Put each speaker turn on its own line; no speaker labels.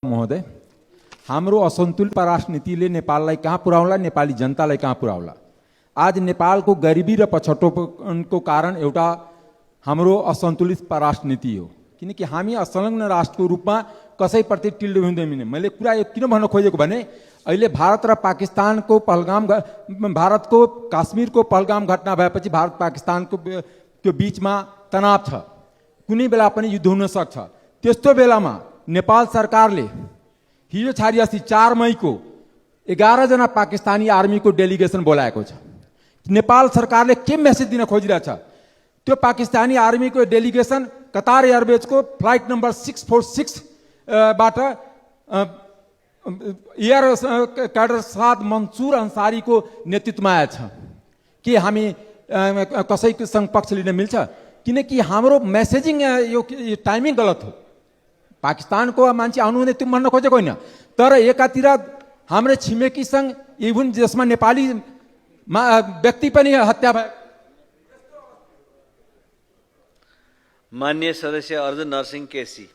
महोदय, हाम्रो असन्तुलित परराष्ट्र नीतिले नेपाललाई कहाँ पुर्याउला, नेपाली जनतालाई कहाँ पुर्याउला। आज नेपालको गरिबी र पछौटोपनको कारण एउटा हाम्रो असन्तुलित परराष्ट्र नीति हो, किनकि हामी असंलग्न राष्ट्रको रूपमा कसैप्रति टिल्डो हुँदैन। मैले कुरा यो किन भन्न खोजेको भने अहिले भारत र पाकिस्तानको पहलगाम, भारतको काश्मीरको पहलगाम घटना भएपछि भारत पाकिस्तानको त्यो बीचमा तनाव छ, कुनै बेला पनि युद्ध हुन सक्छ। त्यस्तो बेलामा नेपाल सरकारले हिजो छाडिएपछि 4 मईको 11 जना पाकिस्तानी आर्मीको डेलिगेसन बोलाएको छ। नेपाल सरकारले के मेसेज दिन खोजिरहेछ? त्यो पाकिस्तानी आर्मीको डेलिगेसन कतार एयरवेजको फ्लाइट नम्बर 646 बाट एयर क्याडर साद मंसूर अंसारीको नेतृत्वमा आएछ। के हामी कसैसँग पक्ष लिन मिल्छ? किनकि हाम्रो मेसेजिङ यो टाइमिङ गलत हो। पाकिस्तानको मान्छे आउनु हुँदै त्यो भन्न खोजेको होइन, तर एकातिर हाम्रो छिमेकीसँग इभन जसमा नेपाली व्यक्ति पनि हत्या भयो।
माननीय सदस्य अर्जुन नरसिंह केसी।